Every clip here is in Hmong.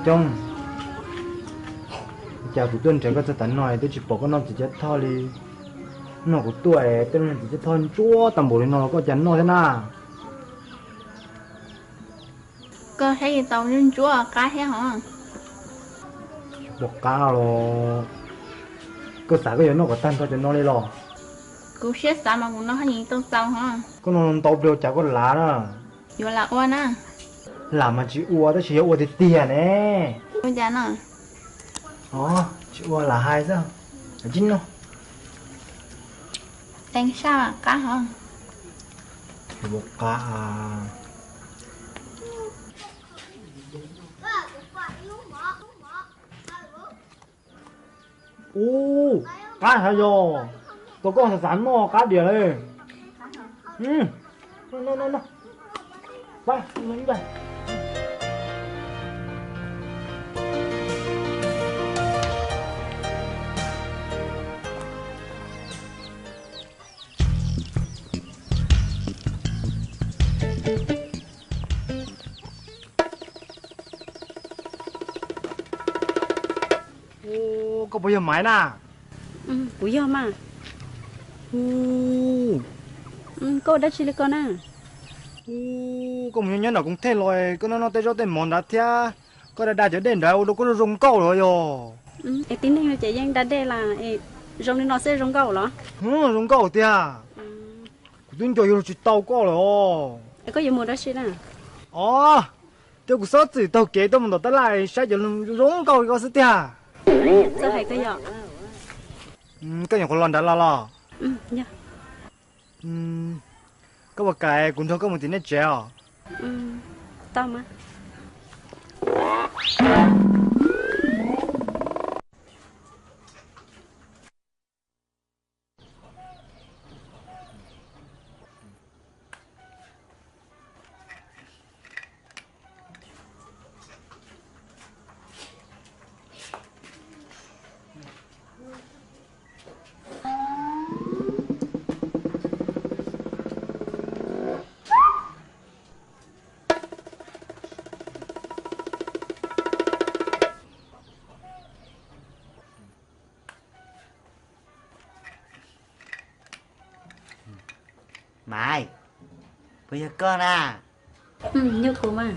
Coob, cas kuv tuaj nrhiav koj txog tav no twb tsis pom koj noj txiv tsab thoj li. Noj kuv tuaj, tej zaum txiv tsab thoj ntsuab tag npaum li no los koj cas noj thiab na? Koj saib tau ntsuab qab thiab hos. Pom qab los, koj xav koj yuav noj kom tag nrho cov no li los? Kuv siab xav mas kuv noj haj yeej tau txaus hos. Koj noj ntau pliag cas koj lav na? Yuav lam ua na. Lam mas tsis ua tab sis yog ua tiag tiag ne. Ua cas no? Tsis ua lam hais xwb. Tib no. Teev saj qab hos. Ua qab. Ub, qab hais yog, tau koj xav xav noj qab diam li. Ub, koj puas yog Maiv na? Kuv yog mas. Ub, koj ua dab tsi li ko na? Ub, koj mus nyob nyob nram Koos Thej los koj noj noj tej zaub tej mov nrad thiab, koj da da cov dej nrad ua rau koj zoo nkauj lawm yog. Es tib neeg ces yeej da dej las, zoo li no xwb zoo nkauj los? Zoo nkauj tiag. Kuv twb nco yuav luag tsis tau koj lawm os. Koj yuav mus dab tsi na? Os, coj kuv xob txwm taug kev tuaj mus tom tab laj saib cov zoo nkauj li koj xwb tiag. Txawj hais kawg yom. Koj nyuam qhuav los nrad los los? Koj puas kam kuv nrog koj mus tim nej tsev os? Tau mas. Maiv, puas yog koj na? Yog kuv mas.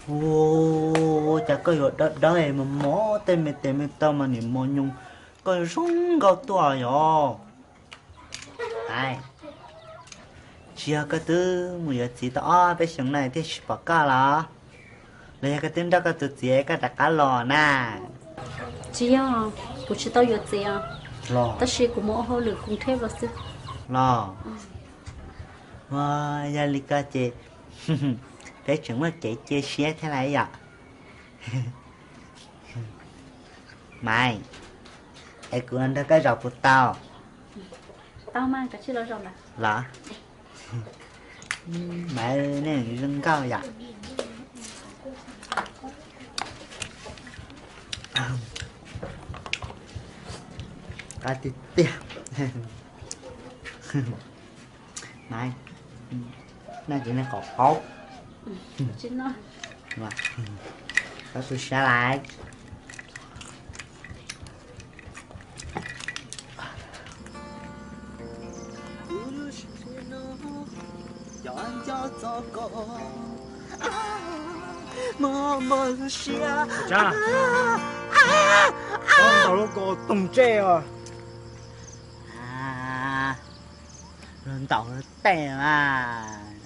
Ua cas koj yuav dawb dawb mos mos tej me tes me taw mas nim mos nyoos, koj yuav zoo nkauj tuaj yom. Maiv, tsis yog koj twb mus yuav txiv tau ob peb xyoos no thiaj tsis pom koj los? Los yog koj twb nrauj koj tus txiv koj rov qab los na? Tsis yog, kuv tsis tau yuav txiv os. Los tab sis kuv mus ua hauj lwm Koos Thej los xwb. Los, ua yog li ko ces peb tseem muaj kev cia siab thiab lauj yom. Maiv, es kuv los nrog koj zaum puas tau? Tau mas, koj cia li los zaum ntag. Los, Maiv, nej zoo nkauj yom. Qab tiag tiag. Maiv, noj ces nej qhov qaub. Tsis noj. Tau su sab laiv. Tsab, koj ntaus lub ko toog tsej os. Luag ntaus luag tej mas,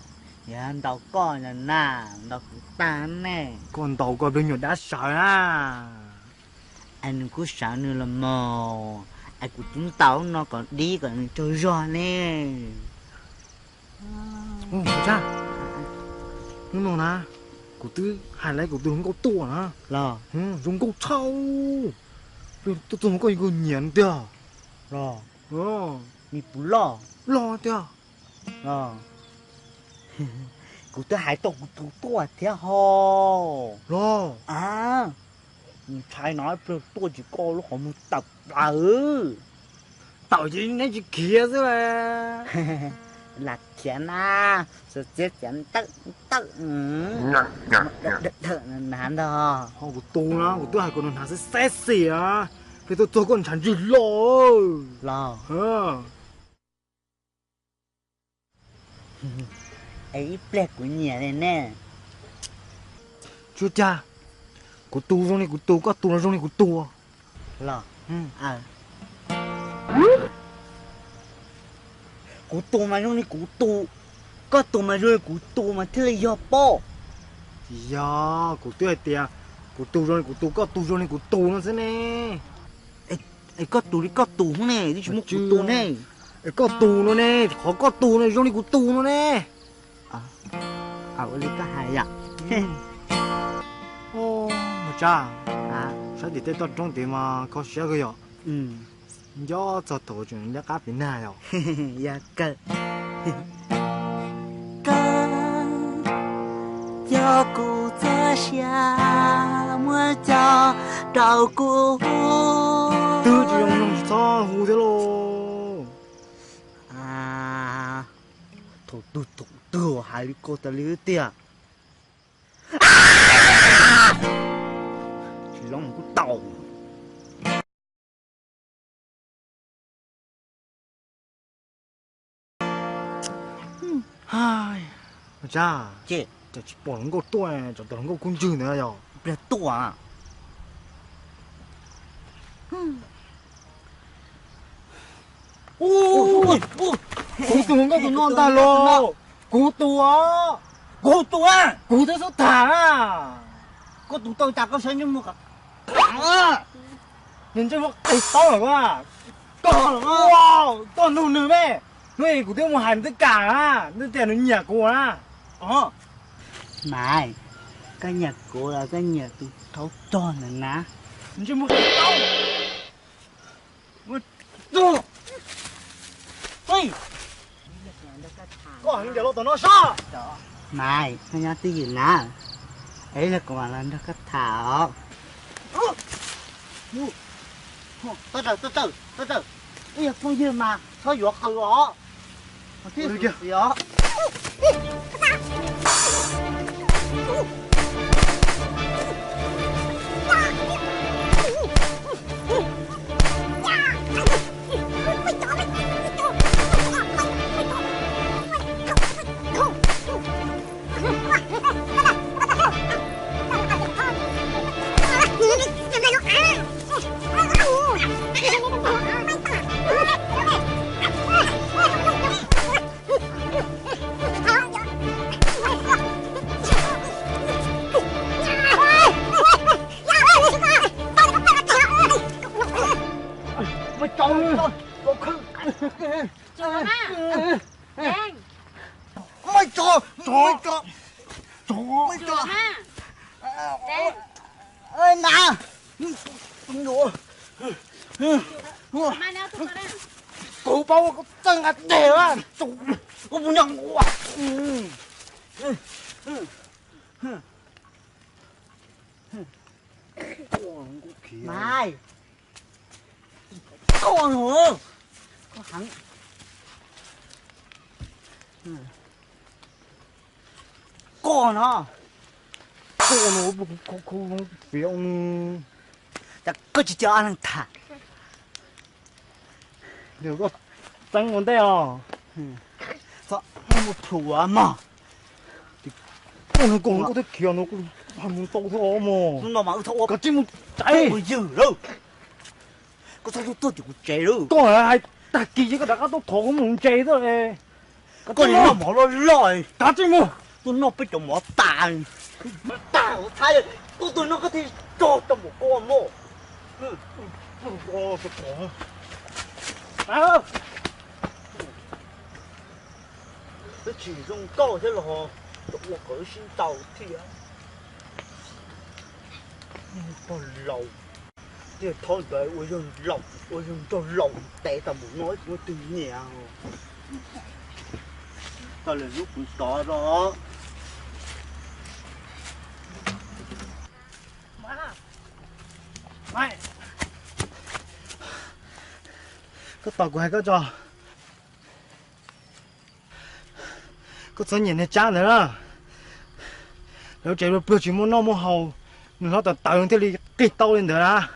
yog ntaus koj na, ntaus kuv tag ne. Koj ntaus koj pliag nyuam dab sawv na. Es nws kuj sawv nws los mas, es kuv twb ntaus no kom dib kom nws tsaug zog ne. Tsab, hnub no na, kuv twb hais laiv kuv tus hluas nkauj tuaj na. Los, zoo nkauj tshaj. Tuaj txog koj yeej kawg nyiam tiag. Los, nws puas loj? Loj tiag. Los, kuv twb hais tau kuv tus tuaj thiab ho. Los, nws ntshai no ib pliag tuaj tsis koj lub qhov muag tawm plaws. Tawm ces neb tsis khiav xwb las. Lam khiav na, xav txiav txiav ntawm ntawm, dhawm dhawm na ntag. Ho kuv tus na, kuv twb hais kom nws hnav sexy sexy a, peb tuaj txog koj ntshav ntswg los. Los. Es ib pliag kuv nyiam li ne. Tsuas cas kuv tus zoo li kuv tus, koj tus los zoo li kuv tus. Los, kuv tus mas zoo li kuv tus, koj tus mas zoo li kuv tus mas thiaj li yog pob. Yog, kuv twb hais tias kuv tus zoo li kuv tus, koj tus zoo li kuv tus no xwb ne. Es koj tus li koj tus ne, twb tsis muaj kuv tus ne. Es koj tus no ne, qhov koj tus no zoo li kuv tus no ne. Ua li koj hais yom. Mus tsa, saib tim tej toj roob tid mas kho siab kawg yom. Nco txog thaum tseem ncaj qab pem nag yom. Yog kawg. Koj yog kuv txoj sia, muab coj rau kuv. Twb tsis zoo tsis txhob hu thiab lauj. Thaum twg thaum twg hais li ko tas li tiag. Tsis zoo kuj tau. Tsa, cas tsis pom hluas nkauj tuaj, tsam tas hluas nkauj kub ntswg ntawd yog pliag tuaj. Kuv tus hluas nkauj tus no ntag los. Kuv tus os. Kuv tus a. Kuv twb xub tham na. Koj tus tau cas koj saib ntsej muag qab, ntsej muag qig taub lawm. Koj los koj nug nws me, hnub i kuv twb mus hais nws twb kam na, nws tias nws nyiam kuv na. Mas, koj nyiam kuv los koj nyiam tus thaub rog ntawd na? Ntsej muag qig taub. Koj heev ncaws los tom no sab. Mas, koj nyob twj ywm na, es kuv mam los nrog koj tham os. Tab tawm, tab tawm, tab tawm. Wb yog phooj ywg mas txhob yuav qws os. Thiab os. Maj tso, maj tso, maj tso, maj tso. Na, kuv paub koj txawj nqa tes, koj puas nyob ua. Mas, koj no, koj heev. Koj no, koj no, fiav, cas koj tsis coj ob leeg tham? Yog koj txeeb ua ntej os. Txhob muaj plhus mog. Koj no koj thiab khiav no kuj mus tau thiab mog. Hnub no mas wb txhob ua, koj tsis mus tsev, ua ywg lawm. Koj txhob tuaj tim kuv tsev lawm. Koj hais tag kis ces koj rov qab tuaj thov kuv mus tsev xwb. Koj noj mov loj loj, kav tsij mus. Tuaj noj peb cov mov tas, tas ua thaib, tuaj tuaj noj koj thiaj tso tau mus koj mog. Twb tsis zoo nkauj thiab los ua kom wb sib ntaus thiab. Pog laus, tiag thaub ntawd ua yawg laus, ua yawg nraug laus tes tas mus no ib tug twg nyiam. Tau lawm hnub kuv tod os. Koj tos kuv hais koj tso. Koj txhob nyiam niag Tsab ntawd na. Lawv tsev pluag pluag tsis muaj noj muaj haus, nws hlob tawv tawv thiaj li qig tau li ntawd na.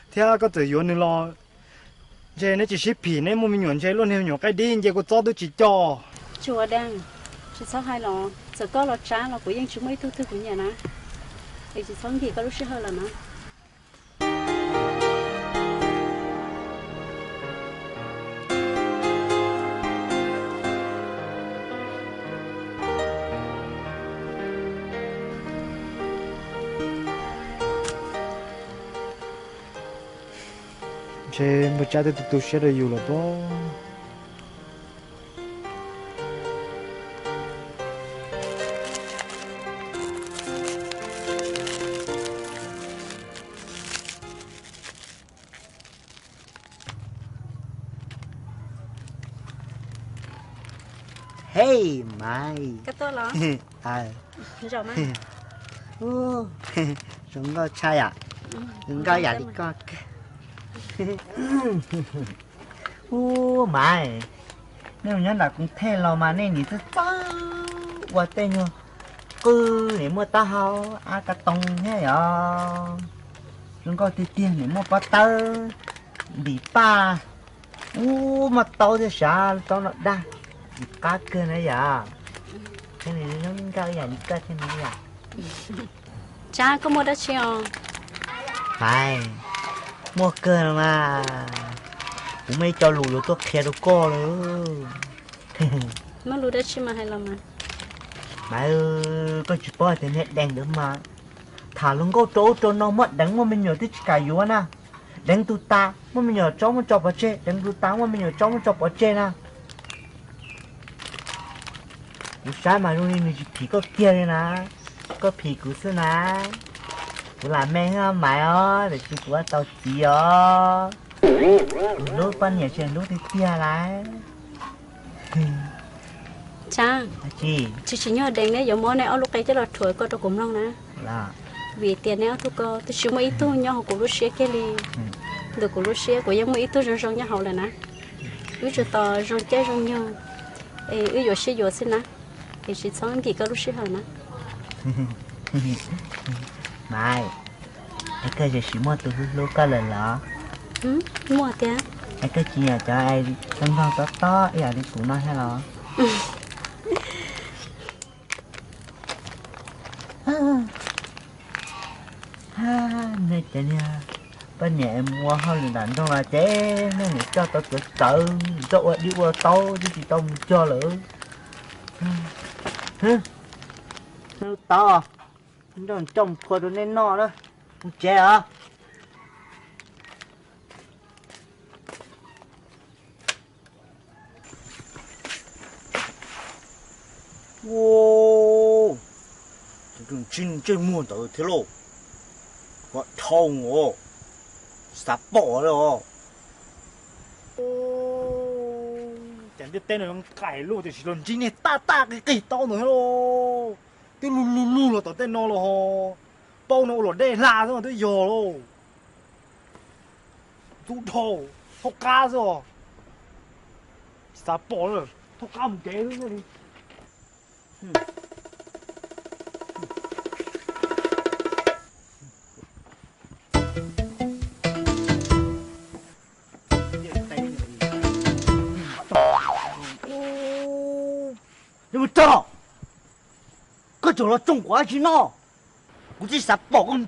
Thiab koj txawm yuav nws los ntshe neb tsis sib phim, neb muaj me nyuam ntshe luaj niag me nyuam qaib dib nce kua txob twb tsis coj. Tsis ua dab, tsis txhob hais los, txawm koj los Tsab los kuv yeej tsis muaj ib tug twg kuv nyiam na. Es tsis txhob nkim koj lub sij hawm lawm na. Ntshe npawg Tsab twb tu tu siab rau yus lawm pob. Hej Maiv. Koj tuaj los? Zoo nkauj tshaj yam, zoo nkauj yam li koj kawg. Ub Maiv, nej mus nyob nram Koos Thej los mas nej nim txawj txawj ua tej nyuag qwj nim muaj taub hau ab ka too thiab yom. Zoo nkauj tiag tiag, nim muaj pob tawb, npis paj, ub muaj taub thiab sav, taub no dag, ntim qab kawg na yom. Thiab nws zoo nkauj ib yam li koj thiab ne yom. Tsab, koj muaj dab tsi os? Maiv, muaj kawg no mas, kuv muaj ib co lus yuav tuaj qhia rau koj lawm. Muaj lus dab tsi mas hais los mas. Maiv, koj tsis paub tias niag Deev ntawd mas tham luag nkauj rau ub rau no, muaj deev muaj me nyuam twb tsis kam yuav na. Deev tus tas muaj me nyuam tso muab tso pov tseg, deev tus tas muaj me nyuam tso muab tso pov tseg na. Kuv saib mas zoo li nws tsis phim koj kiag li na, koj phim kuv xwb na. Kuv lam me thiab Maiv os, tiam sis kuv tau txiv os. Kuv hlub poj niam tseem hlub tiag tiag lawm. Tsab, tsis tsim nyog Deev neb yuav muab neb ob lub qe coj los rhuav koj rau kuv mloog na. Vim tias neb ob tug ko twb tsis muaj ib tug nyob hauv kuv lub siab kiag li. Ntawm kuv lub siab kuv yeej muaj ib tug zoo zoo nyob hauv lawm na. Wb tsuas tos zoo caij zoo nyoog es wb yuav sib yuav xwb na. Es tsis txhob nkim koj lub sij hawm na. Maiv, es koj tam sim muaj tus hlub hlub koj lawm los? Muaj tiag. Es koj tsis nyiam cov es zoo nkauj tob tob ib yam li kuv no thiab los? Nej cov niag poj niam mus ua hauj lwm nram nroog los ces nej niam coj tau txawv txawv, coj ua dib ua taub twb tsis tau mus cog lawm. Tau, nrog coj mus phua rau nej noj na. Mus tsev os. Ua, ntsej muag ntawd thiab lauj, ua dhau os, xav pom os. Cas ntiaj teb no nqaim luaj tiam sis los ntsib niag tab tab qig qig taub ntawd thiab lauj. Twb lug lug lug los tom tej no los ho, paub no ua luam dej hla xwb twb yog lauj. Ntxub dhau, thaub qab xwb os. Xav pom lawm, thaub qab mus kev xwb li. Koj tseem los tsoom kuv dab tsi no? Kuv twb xav pom koj